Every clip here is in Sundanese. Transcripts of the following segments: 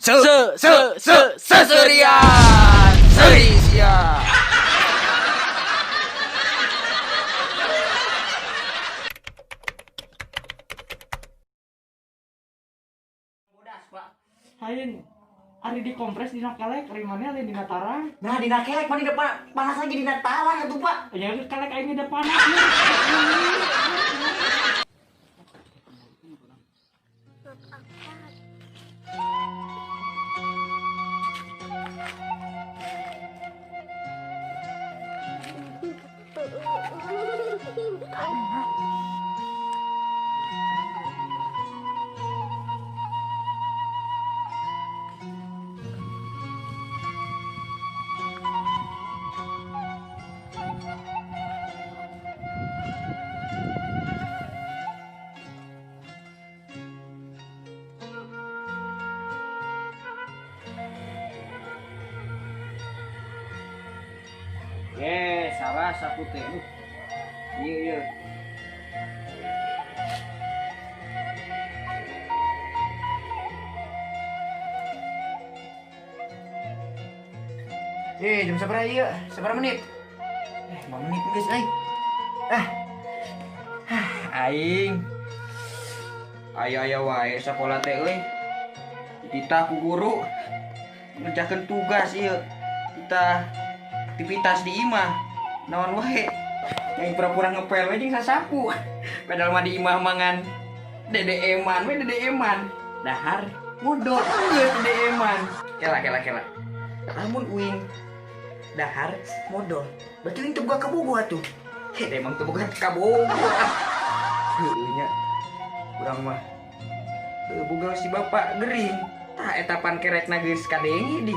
Se se se seserian. Seri sia. Bodas, Pak. Hain ari dikompres dina kelek, ari mana lain dina tarang. Nah, dina kelek mah dina panas lagi dina tarang atuh, Pak. Ya kelek aing udah panas. Salah sapu teh. Iya, iya. Jam sabaraha ieu? Sabaraha menit? 5 menit geus euy. Ah. Aing. Aya-aya wae sakola teh euy. Dititah ku guru ngerjakeun tugas ieu. Kita aktivitas di imah. Naon wae. Aing pura-pura ngepel we jeung sasapu. Padahal mah di imah mangan DDM-an we DDM-an. Dahar modol geus DDM-an. Kela kela kela. Lamun uing dahar modol. Berarti uing teu boga kabogoh atuh. Heh, emang teu boga kabogoh. Heueuh nya. Urang mah heueuh boga si bapak gering. Tah eta pan kerekna geus kadenge di.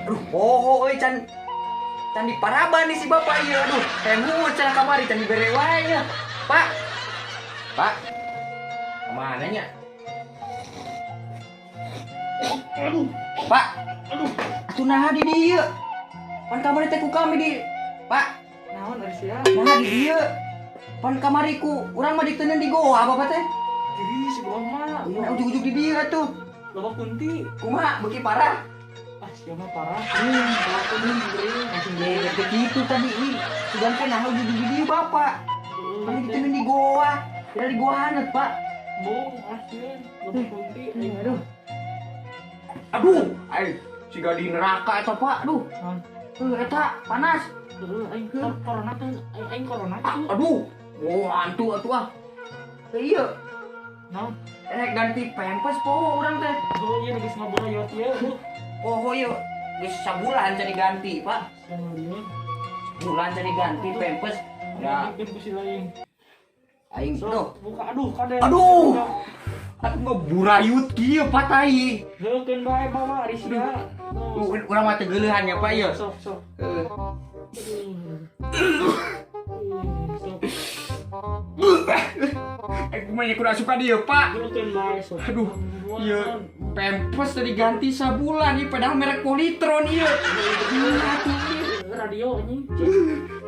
Aduh, poho euy can can diparaban nih si bapak ieu. Aduh, hemut cenah kamari can dibere wae nya. Pak. Pak. Kemana nya? Aduh. Pak. Aduh. Atuh naha di dieu? Pan kamari teh ku kami di Pak. Naon ari sia? Naha di dieu? Pan kamari ku urang mah diteundeun di goa bapak teh. Ih, si goa mah. Nah, ujug-ujug di dieu atuh. Loba kunti. Kumaha beuki parah? Ah, sia mah parah. Parah kuning gering. Langsung geger ke kitu tadi ih. Sugan kan naha ujug-ujug di dieu bapak. Pan diteundeun di goa. Kira di goa haneut, Pak. Bung, ah sieun, loba kunti. Aduh. Aduh, ai siga di neraka eta, Pak. Aduh. Naon? Eta panas. Heuh, aing corona tuh, aing corona tuh. Aduh, oh hantu atuh ah. Iya. Naon? Rek ganti pampers poho urang teh. Oh iya geus ngaburayot ieu. Poho ieu geus sabulan can diganti, Pak. Sabulan can diganti pampers. Ya, ku si lain. Aing tuh buka aduh kade. Aduh. Aduh ngeburayut kieu Pak tai. Heukeun bae bawa ari sia. Urang mah teu geuleuhan ya Pak ieu. Sok sok. Heeh. Sok. Kumaha kudu asup ka dieu Pak. Heukeun bae sok. Aduh, ieu pampers tadi ganti sabulan ieu padahal merek Polytron ieu. Radio anjing.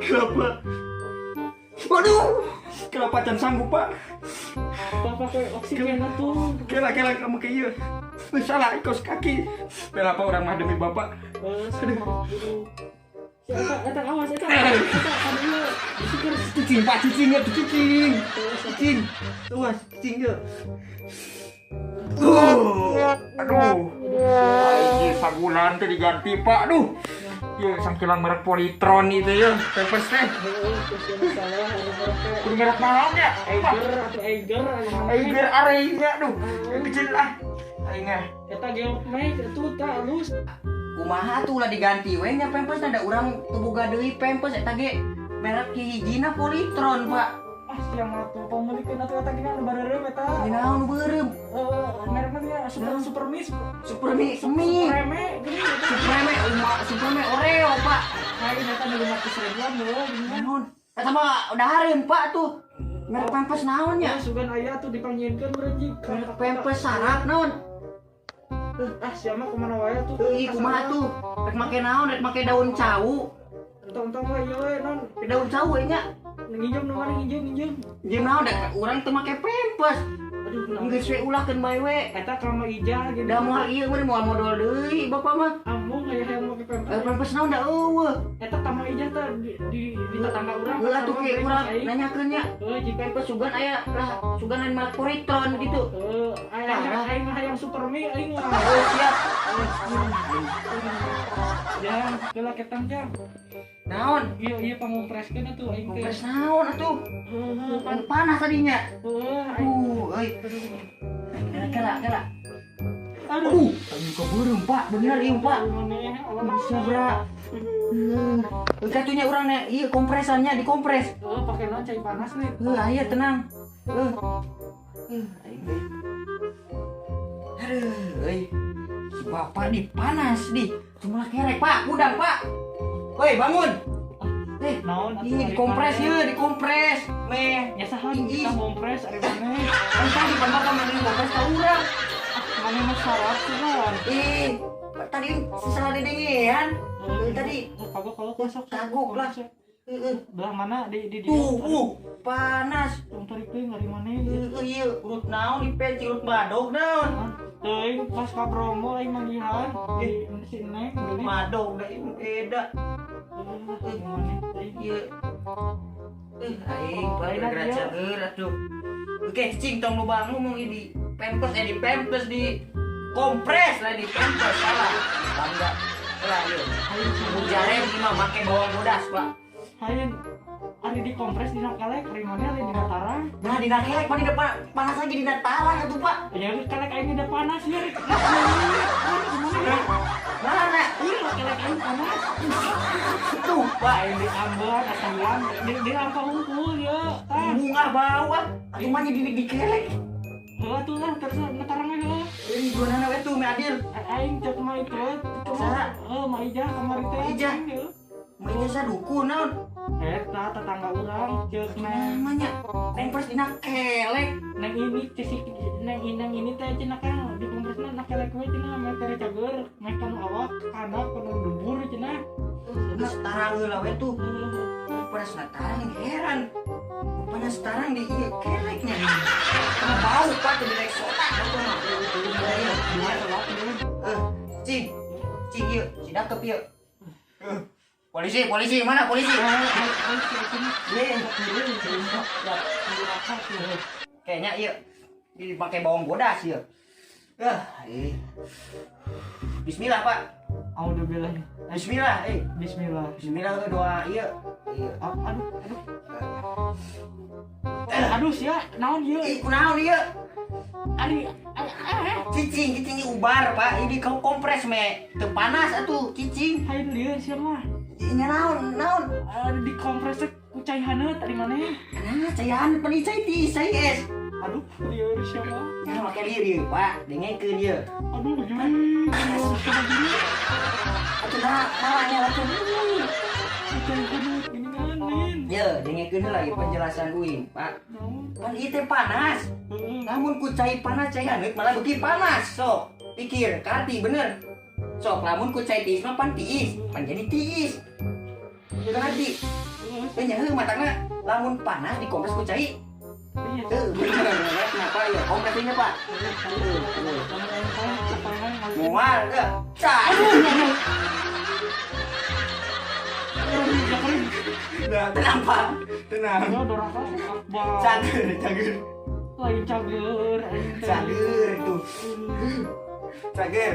Kenapa? Waduh, kenapa can sanggup Pak? Bapak kayak oksigen atuh. Kela kela kamu ke ieu. Salah kos kaki. Berapa orang mah demi bapak? Aduh. Eta eta awas eta. Eta kan ieu. Syukur cicing Pak, cicing ya cicing. Cicing. Awas, cicing ya. Aduh. Aduh. Sabulan teh diganti Pak. Aduh. Ya, sangkilan merek Polytron itu ya, pampers teh. Kudu merek naon ya? Eiger atau Eiger. Eiger arenya aduh. Yang kecil ah. Aing ah. Eta geok mic atuh tah alus. Kumaha tuh ulah diganti we nya pampers da urang teu boga deui pampers eta ge merek hijina Polytron, Pak. Ah, sia mah tuh pangmeulikeun atuh eta gini anu bareureum eta. Dinaon nu beureum? Merekna teh Super Super Mi. Super Mi, semi. Supreme gini eta. Supreme, Supreme Oreo, Pak. Aing eta nu 500 ribuan leuh gini. Naon? Eta mah dahareun, Pak tuh. Merek pampers naon nya? Ya sugan aya tuh dipanggieunkeun meureun jig. Merek pampers sarap naon? Ah, sia mah kumaha wae tuh. Ih, kumaha tuh? Rek make naon? Rek make daun cau. Entong-entong we ieu we naon? Daun cau we nya. Nginjem nu mana nginjem nginjem. Nginjem naon da urang teu make pampers. Aduh, naon? Geus we ulahkeun bae we. Eta ka Ma Ijah gitu. Da moal ieu mah moal modol deui bapak mah. Ambung aya hayang make pempes. Eh, pempes naon da euweuh. Eta ka Ma Ijah teh di tetangga urang. Heula tuh ke urang nanyakeun nya. Heuh, jika Pempes sugan aya lah, sugan lain merek Poritron gitu. Heuh, aing Parah. aing hayang Supermi aing mah. Oh, siap. Jang, heula ketang jang. Naon? Iya iya pangompreskeun atuh aing teh. Kompres naon atuh? Heuh, Pan panas tadinya. heuh, aing. Euy. Kela, kela. Aduh. Aduh, kebeureum, Pak. Bener ieu, Pak. Maneh, Allah. Bisa, Bra. Heuh. Katunya urang nya ieu kompresannya dikompres. Oh, pakai naon cai panas nih. Heuh, aya tenang. Heuh. Heuh, aing euy. Aduh, euy. Si bapak di panas di. Cuma kerek, Pak. Udang, Pak. Woi, bangun. Eh, Naon atuh? ini Ari dikompres maneh? ye, dikompres. Meh. Ya saha Ih. kita ngompres ari maneh. Kan tadi pan bapak mah kompres ka urang. Maneh mah sarap cuman. Ih, tadi salah dedengean. Eh, tadi Kagok kagok masuk. Kagok lah. Heeh. Belah mana di Tuh, panas. Tong tarik teuing ari maneh. Heeh, ieu urut naon di penci urut badog naon. Teuing pas ka Bromo aing manggihan. Eh, si Neng beli. Badog da ieu eda. Ari maneh teuing. Ieu. Eh, aing paling Enak, gara ya. cager atuh. Oke, cing tong lubang ngomong ini di pempes di pempes di kompres lah di pempes salah. Bangga. Lah ieu. Aing Mujarem ieu mah make bawang bodas, Pak. Aing ari dikompres dina kelek ari maneh lain dina tarang. Nah, dina kelek pan dina panas lagi dina tarang atuh, Pak. Ya kelek aing udah panas ya. Mana? Ih, kelek aing panas. Tuh, Pak. Aing diambil kasihan di lampa hungkul ya. Tah. Bunga bau ah. Atuh mah di kelek. Heuh atuh lah terus na tarang we heuh. Ini gua nana we tuh me adil. Aing cek mah itu. Saha? Heuh, Ma Ijah kamari teh. Ma Ijah? Heuh. Mah jasa dukun naon? Eta tetangga urang cek neng Namanya kompres dina kelek. neng ini cek neng ini neng ini teh cenah kan dikompresna na kelek we cenah meh tere cager meh kanu awak kana kanu dubur cenah. Geus tarang heula we tuh. Heuh. Panas na tarang heran. Panas tarang di ieu keleknya. Kena bau Pak teh direk sota bapak mah. Iya, Dua telak deh. Eh, cing. Cing ieu, si dakep ieu. Eh, polisi, polisi, mana polisi? Nih, kayaknya ieu dipakai bawang bodas ieu. Eh, eh. Bismillah, Pak. Alhamdulillah. Bismillah, eh. Bismillah. Bismillah euy, doa ieu. Ieu. Aduh, aduh. Aduh sia, naon ieu? Ih, kunaon ieu? Ari eh Cicing, cicing ubar, Pak. Ini kau kompres me. Teu panas atuh, cicing. hayu lieur sia mah. Nya naon, naon? Ari dikompres teh ku cai haneut ari maneh. Nah, caian pan cai tiis, cai es. Aduh, lieur sia mah. Nah, make lieur ieu, Pak. Dengekeun ieu. Aduh, gini. Coba gini. Atuh nah, marahnya atuh. Ku cai haneut geuningan, Lin. Ye, dengekeun heula ieu penjelasan uing, Pak. Naon? Pan ieu teh panas. Heeh. Lamun ku cai panas cai haneut malah beuki panas. Sok, pikir, karti bener. Sok, lamun ku cai tiis mah pan tiis, pan jadi tiis. Karti. Heeh. Eh nya heuh matangna lamun panas dikompres ku cai. Iya. Heuh, bener. Kenapa ya? Kompresnya, Pak. Heuh, heuh. Lamun aing teh sapaehan Mual, eh. Cai. Nah, tenang, Pak. Tenang. Ya doraka akbar. Cager, cager. Lain cager aing teh. Cager tuh. Cager.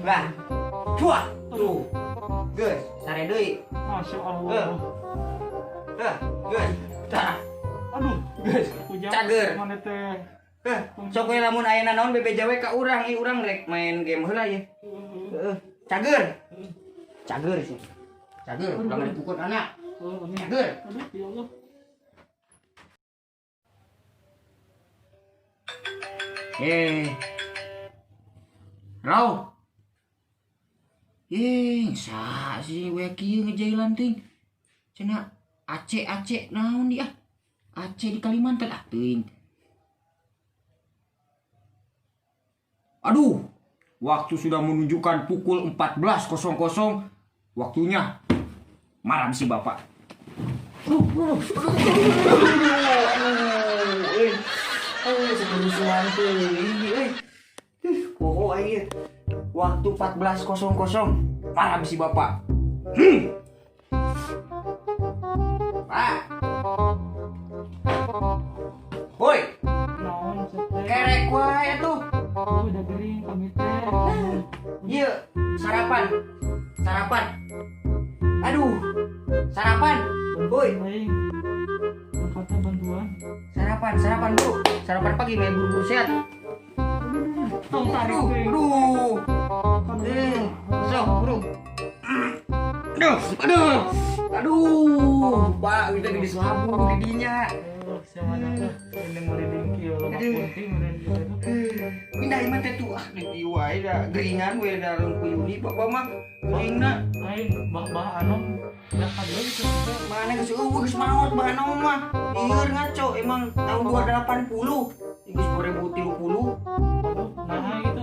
Lah. Wah, tuh. Geus, sare deui. Masya Allah. Eh, geus. Tah. Aduh, Geus. hujan. Cager. Mana teh? Eh, sok we lamun aya naon bebeja we ka urang, ieu urang rek main game heula ye. Heeh. Cager. Cager sih. Cager, ulah dipukul anak. Oh, amin. Cager. Aduh, ya Allah. Eh. Rau. Eh, sa sih we kieu ngejailan ting. Cenah Aceh Aceh naon dia? Aceh di Kalimantan ah teuing. Aduh, waktu sudah menunjukkan pukul 14.00. Waktunya marah si bapak. Aduh, aduh, aduh, aduh, aduh, aduh, eh. Sekerusuhan tuh ini euy. Poho aing. Waktu 14.00 marah si bapak. Pak. Woi, Naon teh? Kerek wae atuh. Udah gering kami teh. Ieu sarapan. Sarapan. Aduh. Sarapan. Woi, Kata bantuan. sarapan, sarapan dulu. Sarapan pagi main buru-buru sehat. Tong tarik Aduh, teh. aduh. Sok, buru. Aduh, aduh. Aduh, Pak, kita di selabu di dinya. Siapa tuh? Ini mulai dingkil, loba kunting meureun gitu tuh. Pindah imah teh tuh ah di dieu wae da geringan we da ku Yuni bapak mah geringna. Lain bah-bah anom dah kadieu gitu teh. Mana geus eueuh geus maot bah anom mah. Lieur ngaco emang tahun 280. Geus 2030 Aduh, nah gitu.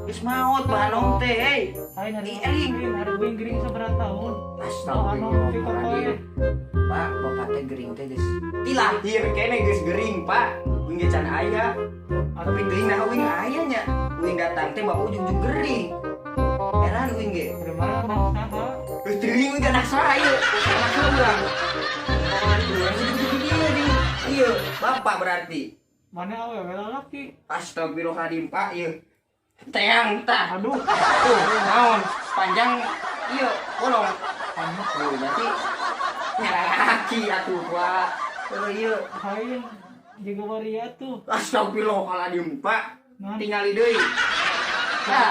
geus maot bah anom teh hei. Lain hari Eling. hari gue gering sabaraha tahun. Astagfirullahaladzim. Pak, bapak teh gering teh geus tilahir kene geus gering, Pak. Uing ge can aya. Tapi gering nah uing aya nya. Uing datang teh bapak ujug-ujug gering. Heran uing ge. Dari mana anak saha? Geus teuing uing anak saha ieu? Anak saha urang. Urang ujug-ujug ieu di. Ieu, bapak berarti. Mana awewe lalaki? Astagfirullahaladzim, Pak, ieu. Teang tah. Aduh, Tuh, naon? Panjang ieu, bolong. Tuh, berarti nyalaki atuh, Pak. Tuh, ieu. lain juga waria tuh. Astagfirullahaladzim, Pak. Nah. Tingali deui. Nah,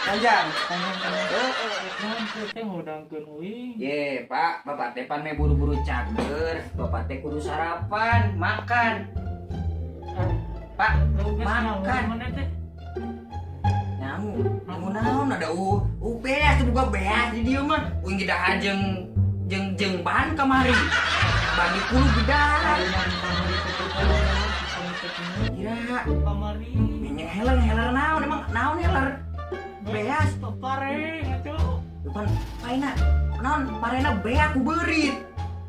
panjang. Panjang-panjang. Heeh. Naon teh ngudangkeun uing. Ye, Pak, Bapak teh pan me buru-buru cager. Bapak teh kudu sarapan, makan. Pak, makan. Mana teh? Nyamu, nyamu naon ada u beas tuh buka beas di dieu mah. Uing ge dahar jeung jeung jeung ban kamari. Bagi kudu gedahan. Kira Kamari. Nyenyeng heler heler naon emang naon heler? Beas. Pare ngaco. Depan paena naon parena bea ku beurit.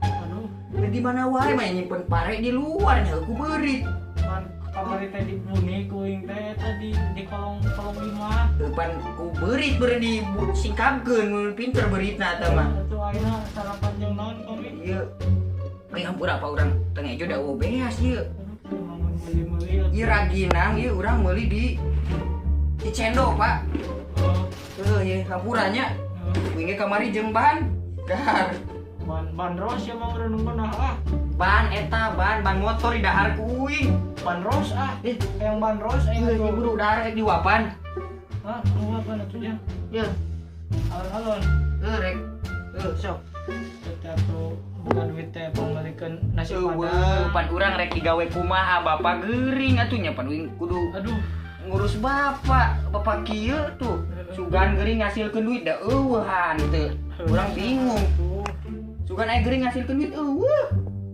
Aduh, Di mana wae mah nyimpen pare di luar nya ku beurit. pan kamari teh dibuni ku uing teh tadi di kolong kolong imah. Depan ku beurit beurit di singkapkeun mun pinter beuritna eta mah. Atuh ayeuna sarapan jeung naon kami? Ieu. Euy hampura apa urang teu ngejo da eueuh beas ieu. Aduh, bangun meuli-meuli atuh. Ieu raginang ieu urang meuli di Cicendo, Pak. Oh, Heuh ieu hampura nya. oh. Uing ge kamari jeung ban. Dahar. Ban ban ros ya mau merenung ah. Ban eta ban ban motor di dahar ku uing. Ban ros ah. Eh, Yang ban ros aing ieu tuh. buru dahar rek diwapan. Hah, mau apa atuh ya? Ieu, Alon-alon. heuh rek. Heuh, sok. Tetap tuh bukan duit teh pangmalikeun nasi Eueuh, padang. pan urang rek digawe kumaha bapak geuring atuh nya pan uing kudu Aduh, ngurus bapak. Bapak kieu tuh. Sugan geuring ngasilkeun duit da eueuhan teu. Urang bingung. tuh. Sugan aya geuring ngasilkeun duit eueuh.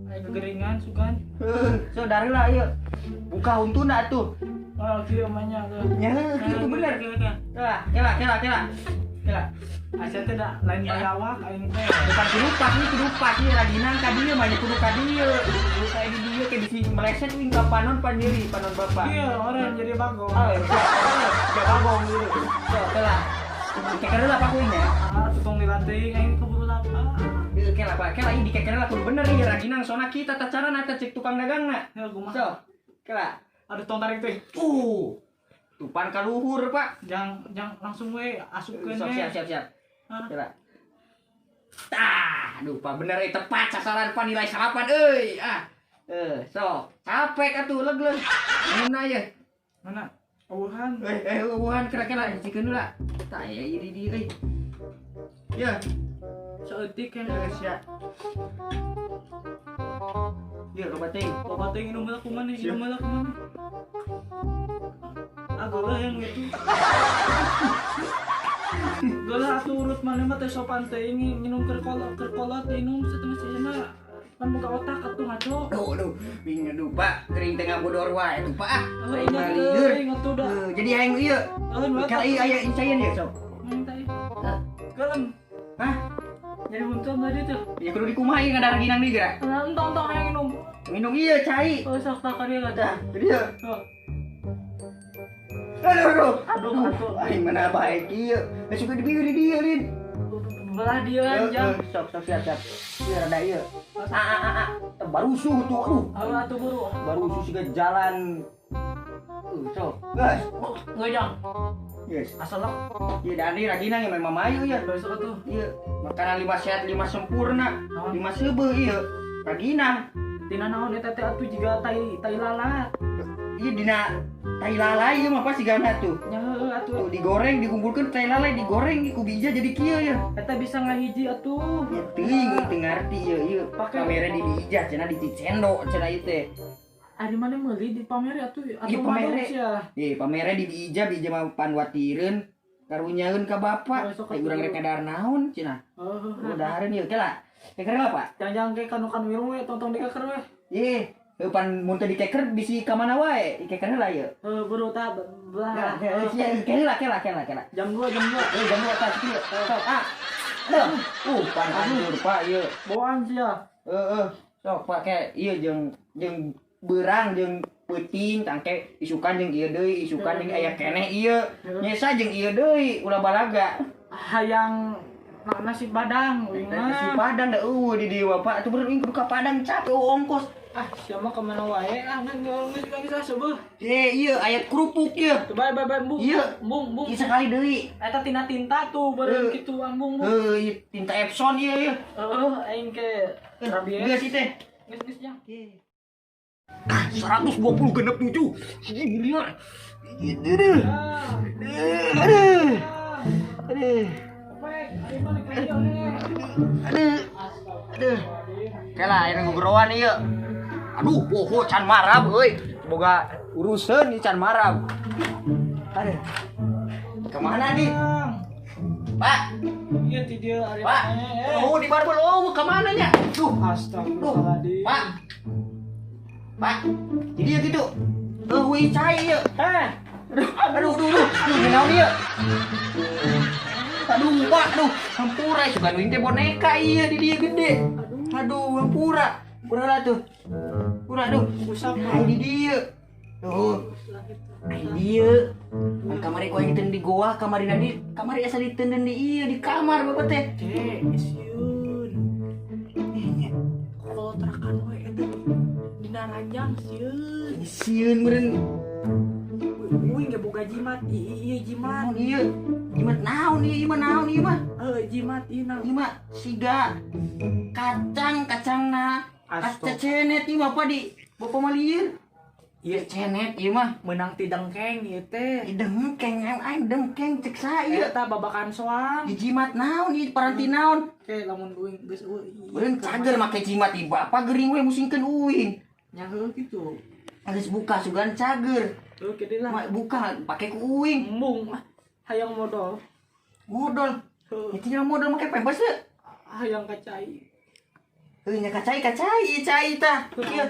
Ayo kegeringan sugan. Heuh, so dareula ieu. Buka huntuna atuh. Oh, kieu mah nya tuh. Nya heuh, kieu tuh bener. Kela, kela, kela, kela. Kela. Asa teh da lain bayawak aing teh. Bukan kudu pas nih, kudu pas nih raginan ka dieu mah nya kudu ka dieu. Kudu kayak di dieu kayak bisi meleset uing ka panon pan nyeri, panon bapak. Iya, orang jadi bagong. Oh, ya bagong gitu. So, kela. Keker heula pak uing nya. Ah, tukang dilatih aing keburu lapar. Ieu kela pak, kela ieu dikeker heula kudu bener ieu raginang sona kita tata carana teh cek tukang dagangna. Ya kumaha. So, kela. Aduh, tong tarik teh. Tupan ka luhur, Pak. Jangan jangan langsung we asupkeun Sok we. siap siap siap. Ah. Kela. Tah, aduh Pak bener euy tepat sasaran Pak nilai 8 euy. Ah. So, capek atuh leg-leg. Mun aya. Mana? Eueuhan. Eueuhan kira-kira hijikeun heula. Tah aya ieu di dieu euy. Ya, Saeutik kan. geus ya. Ieu loba teuing. Bapak teh nginum heula kumaha nih, nginum heula kumaha nih. Ah, geuleuh yang gitu. Geuleuh atuh urut maneh mah teh sopan teh ini nginum keur kolot minum satengah sejenna pan buka otak atuh ngaco. Aduh, aduh, bing aduh Pak, gering teh ngabodor wae tuh Pak. Ah, Oh, aing ingat mah lieur. teuing atuh dah. Jadi aing ieu. Eueun Kala ieu aya incayan ieu sok. Main teh. Eh, Gelem. Hah? Jadi buntu tadi tuh. Ya kudu dikumaha ieu ngadahar ginang deui geura. Nah, entong entong hayang minum. Minum ieu cai. Oh, sok tak kali lah. Tah, dia. Oh. Aduh, aduh. Aduh, aduh. Aing mana baik ieu. Geus suka dibiri dia, Lin. Belah dia aja. Sok, sok, siap, siap. Ieu rada ieu. Ah, ah, ah, ah. Barusuh tuh, aduh. Aduh, atuh buru. Barusuh siga jalan. Sok. Guys. Ngejang. Yes. Asal lah. Iya, Dani raginang ya memang mayu ya. Besok tuh. Iya, makanan 5 sehat, 5 sempurna, 5 seubeuh ieu. Raginang. Tina naon eta teh atuh jiga tai tai lalat. Iya dina tai lalai ieu mah pasti gana tuh. Nya heueuh atuh. Tuh digoreng, dikumpulkeun tai lalai digoreng ku bija jadi kieu ya. Eta bisa ngahiji atuh. Ya teuing teu ngarti ieu ieu. Pake Pamere di bija cenah di Cicendo cenah ieu teh. Ari mana meuli di pamere atuh Iya, atuh pamere. ya. Iya, pamere di bija bija mah panwatireun karunyaeun ka bapak. Besok Ai urang rek ngadahar naon cenah. Heuh. Udahareun ieu ke lah. Keker lah, Pak. Jangan-jangan kayak kanu kanu irung we tong-tong dikeker we. Ih, pan mun teu dikeker bisi ka mana wae, dikeker heula ieu. Heuh buru tah belah. Nah, kela kela kela kela. Jam 2 jam 2. Jam 2 tah kieu. Sok ah. Aduh, pan hancur Pak ieu. Bawaan sia. Heeh, sok pake ieu jeung jeung beurang jeung peuting tangke isukan jeung ieu deui, isukan jeung aya keneh ieu. Nyesa jeung ieu deui ulah balaga. Hayang nasi padang uing mah. Nasi padang da eueuh di dieu Bapak. Atuh bener uing kudu ka Padang capek ongkos. Ah, siapa kemana wae? Ah, nggak bisa seubeuh. Eh, iya ayat kerupuk ieu. Bye bye bye embung. Iya. Embung, embung. Ieu sekali deui. Eta tina tinta tuh beureum kitu ambung, bung. Heuh, ieu tinta Epson ieu ieu. Heeh, aing ke rabies. Geus ieu teh. Geus geus jang. Ah, 120 genep 7. Gila. Aduh. Aduh. Aduh. Aduh. Aduh. Kela aya ngugroan ieu. Aduh, poho can marab euy. Boga urusan ieu can marab. Aduh. Kemana nih? Pak. Iya ti dieu ari. Pak. Oh, di barbel. Oh, kemana nya? Duh, astagfirullahaladzim. Pak. Pak. Jadi ya gitu. Euy cai ieu. Eh. Aduh, aduh, aduh, aduh. Aduh, naon ieu? Aduh, Pak, aduh. Hampura sugan uing teh boneka ieu di dieu gede. Aduh, hampura. Pura lah tuh. Pura aduh. Usap ai di dieu. Tuh. Ai dieu. Kan kamari ku aing di goa, kamari di kamari asa diteundeun di ieu di kamar bapak teh. Teh, sieun. Nya. Kolotrakan we eta dina ranjang sieun. Sieun meureun. Uing ge boga jimat, ieu jimat. Naon ieu? Jimat naon ieu mah naon ieu mah? Heuh, jimat ieu naon? Ieu mah siga kacang kacangna. Kaca cenet ieu mah di bapak mah lieur. Ieu cenet ieu mah menang ti dengkeng ieu teh. Di dengkeng aing dengkeng cek sa ieu. Eta babakan soang. Di jimat naon ieu paranti naon? Oke, lamun uing geus eueuh. Beureun cager make jimat ieu bapak gering we musingkeun uing. Nya heuh kitu. Geus buka sugan cager. Oke deh lah. Buka pakai ku uing. Embung. Hayang modal. Modal. Itu yang modal make pempes teu? Hayang kacai. Heuh nya kacai kacai cai tah. Ieu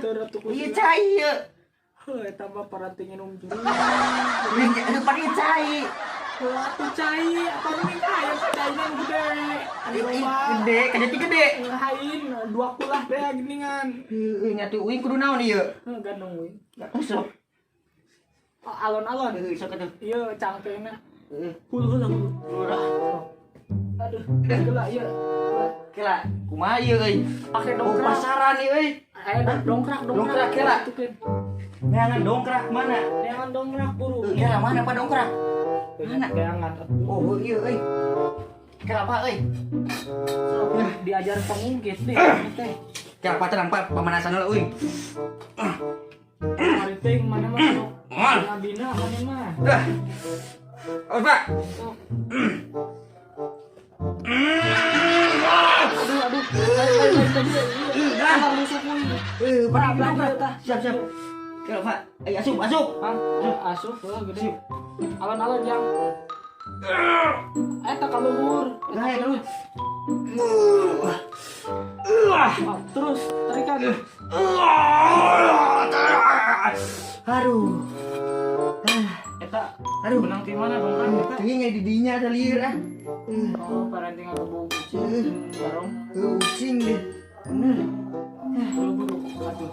ieu cai ieu. Heuh eta mah paranti nginum jurang. Heuh pan ieu cai. Heuh atuh cai, apa mending hayang kacainan gede. Gede, kajati gede. Hain dua kulah teh geuningan. Heuh nya tuh uing kudu naon ieu? Heuh gandeng uing. Sok. Alon-alon. Heuh sok atuh. Ieu cangkengna. Heeh. Hulu heula hulu. Aduh, geula ieu. Kela, kumaha ieu euy? Pake dongkrak. Pasaran ieu euy. Aya dongkrak, dongkrak kela. Neangan dongkrak mana? Neangan dongkrak buru. Kela mana Pak dongkrak? Mana? Neangan. Oh, ieu euy. Kela Pak euy. Sok diajar pengungkit nih teh. Kela Pak tenang Pak, pemanasan heula euy. Mari teh mana mah sok. Ngabina mana mah. Dah. Awas Pak. Aduh, aduh. Pak, Siap, siap. Kela Pak. Ayo asup, asup. Hah? Asup, heuh gede. Alon-alon jang. Eta ka luhur. Nah, ya terus. Terus tarikan. Aduh. Eta Aduh, Benang di mana dong kan? Teuing di dinya ada lieur ah. Oh, paranting aku ucing barong. Ucing deh. Bener. Aduh.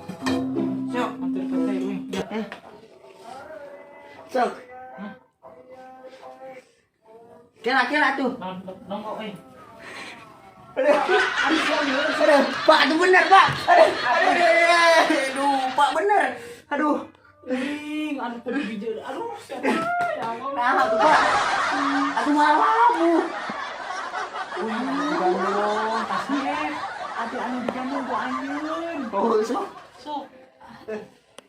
Sok, antar ke teh euy. Sok. Kela-kela tuh. Nongkok euy. Aduh, aduh, Pak, itu bener, Pak. Aduh, aduh, aduh, Pak bener. Aduh. Ing, aduh kudu bijil. Aduh, siapa? Ya Allah. Nah, tuh, Pak. Aduh malamu. Digandong, tasnya. Aduh, anu digandong ku anjeun. Oh, sok. Sok.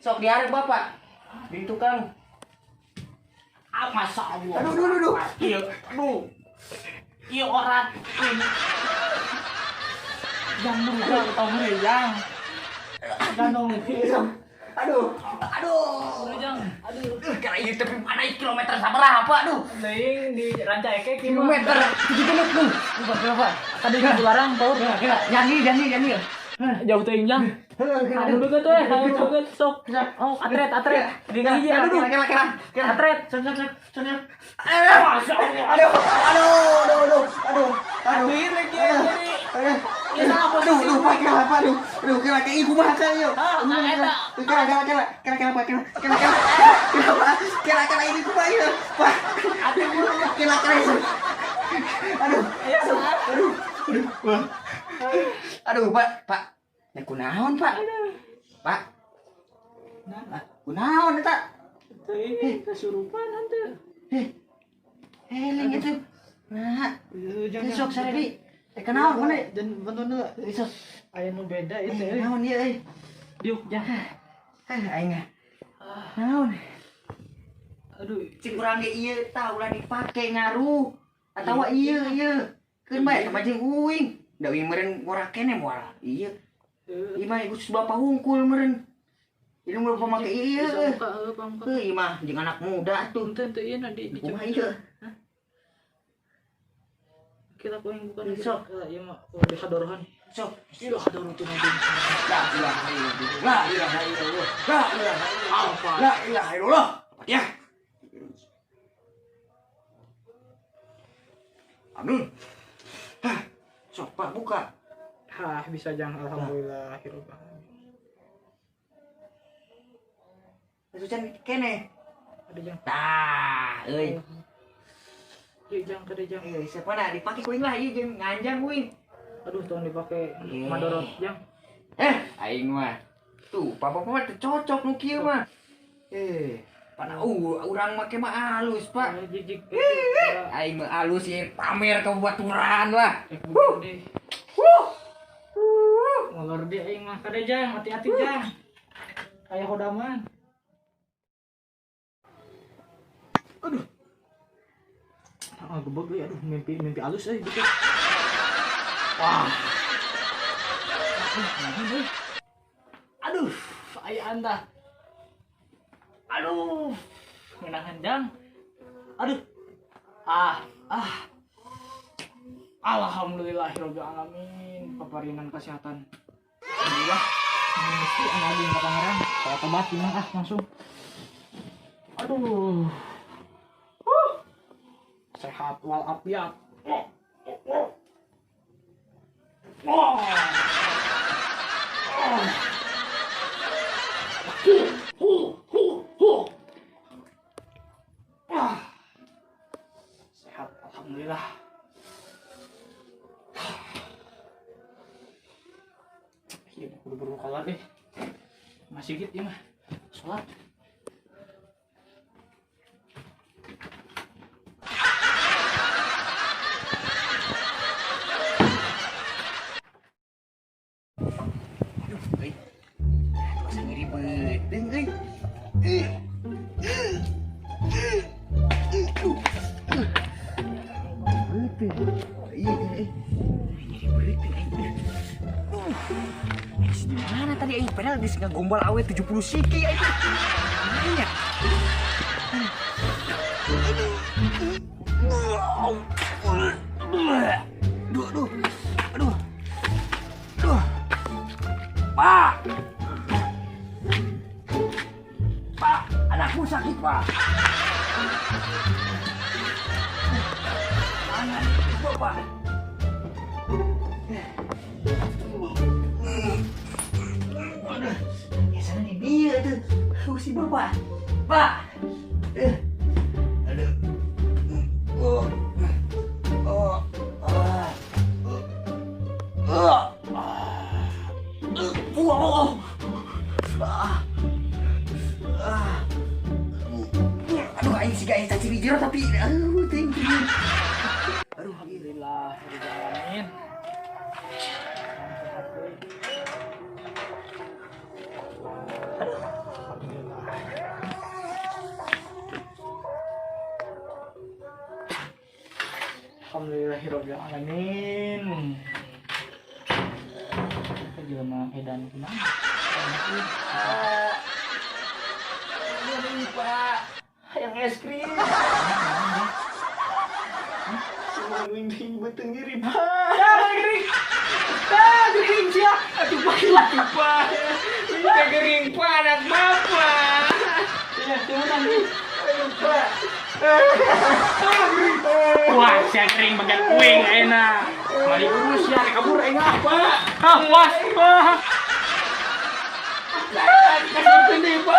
Sok diarep Bapak. Di tukang. Ah, masa Allah. Aduh, aduh, aduh. Iya, aduh. Iya orat. Gandong gua ketemu jang. Gandong. Aduh, aduh. Jang, aduh. Kira ieu tapi mana kilometer sabaraha, Pak? Aduh. Deing di Rancaekek kilometer 76 tuh. Berapa? Tadi kan Bularang paur. Jani, jani, jani. Jauh teuing jang. Aduh deukeut we, aduh deukeut sok. Oh, atret, atret. Di hiji aduh, kela kela kela. Atret. Sok sok sok. Sok. Aduh, aduh, aduh, aduh, aduh. Aduh. Aduh. Aduh, aduh, Pak, kela, Pak, aduh. Aduh, kela kayak ieu kumaha ka ieu. Kela, kela, kela, kela, kela, Pak, kela, kela, kela. Kela, Pak, kela, kela ini kumaha ieu, Pak. Aduh, kela, kela. Aduh, aduh, aduh, aduh. Aduh, Pak, Pak. Nah, kunaon, Pak? Pak. Nah, kunaon eta? Teuing kesurupan henteu. Eling itu. Nah, sok saredi. Kenaon mana? Dan bantuan dulu. Sok. Aya nu beda ieu teh. Naon ieu euy? Diuk jang. Aing. Naon? Aduh, cik urang ge ieu tah ulah dipake ngaruh. Atawa ieu ieu. Keun bae sama jeung uing. Da uing meureun ngora keneh moal. Ieu. Ieu mah khusus bapak hungkul meureun. Ini mah bapak make ieu. Heuh, ieu mah jeung anak muda atuh. Henteu teu ieu na di kumaha ieu? Kita ku yang bukan sok. Ieu mah di kadorohan. Sok. Ieu kadoro tuh nanti. La ilaha illallah. La ilaha illallah. La ilaha illallah. La ilaha illallah. Ya. Amin. Hah. Sok Pak buka. Hah, bisa jang alhamdulillah hirupah. Sucan kene. Ada jang. Tah, euy. Ieu jang kade jang. Eh, siapa dah dipake kuing lah ieu jeung nganjang kuing. Aduh, tong dipake madorot jang. Aing mah. Tuh, papa mah teu cocok nu kieu mah. Pana urang make mah alus, Pak. Aing mah alus ieu pamer ka baturan lah. Huh. Ngolor dia aing mah kade jang, hati-hati jang. Aya hodaman. Aduh. Ah, gebeg euy, aduh mimpi mimpi alus euy gitu. Wah. Aduh, aya anda. Aduh, ngenahan jang. Aduh. Ah, ah. Alhamdulillahirabbil alamin, paparinan kesehatan. Alhamdulillah. Mesti anadin ka pangeran. Kalau tobat gimana ah langsung. Aduh. Sehat walafiat. Sehat alhamdulillah. Iya, udah buru keluar deh. Masih gitu ya mah. Sholat. Di mana tadi aing padahal geus ngagombal awe 70 siki aing. Banyak. Aduh, aduh. Aduh. Aduh. Pak. Pak, anakku sakit, Pak. Mana bapak? Aduh, biasanya di dia tuh. Oh, si bapak. Pak. Eh. Aduh. Oh. Oh. Ah. Oh. Ah. Oh. Ah. Ah. Aduh, aing siga aing cacing di jero, tapi aduh, teuing. Aduh, Alhamdulillah, alamin. Sehat euy. Alhamdulillah. Alhamdulillahirabbil alamin. Kita jelema edan kumaha? Ini, Pak. Hayang es krim. Semua beuteung nyeri, Pak. Ah, gering. Ah, gering sia. Aduh, Pak, Pak. Ini gering, Pak, anak bapak. Iya, cepetan nih. Ayo, Pak. Wah, sia gering bagian uing enak. Mari urus ya, kabur aing ah, Pak. Ah, puas. Ah. Kasih deui, Pak.